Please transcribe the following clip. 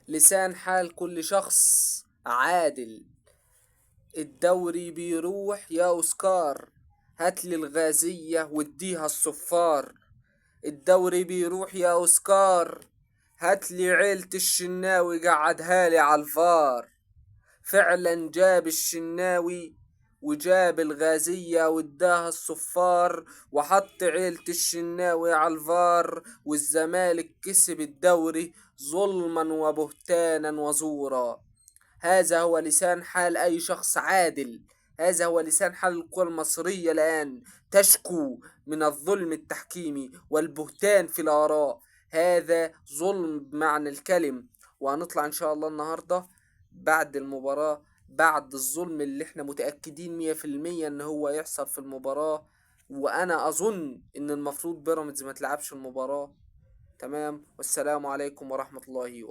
لسان حال كل شخص عادل. الدوري بيروح يا أوسكار، هاتلي الغازية واديها الصفار. الدوري بيروح يا أوسكار، هاتلي عيلة الشناوي قعدها لي على الفار. فعلا جاب الشناوي وجاب الغازية واداها الصفار، وحط عيلة الشناوي على الفار، والزمالك كسب الدوري ظلما وبهتانا وزورا. هذا هو لسان حال أي شخص عادل، هذا هو لسان حال القوى المصرية الآن تشكو من الظلم التحكيمي والبهتان في الآراء. هذا ظلم بمعنى الكلم. وهنطلع إن شاء الله النهاردة بعد المباراة، بعد الظلم اللي احنا متأكدين 100% إن هو يحصل في المباراة، وأنا أظن إن المفروض بيراميدز ما تلعبش المباراة. تمام، والسلام عليكم ورحمة الله وبركاته.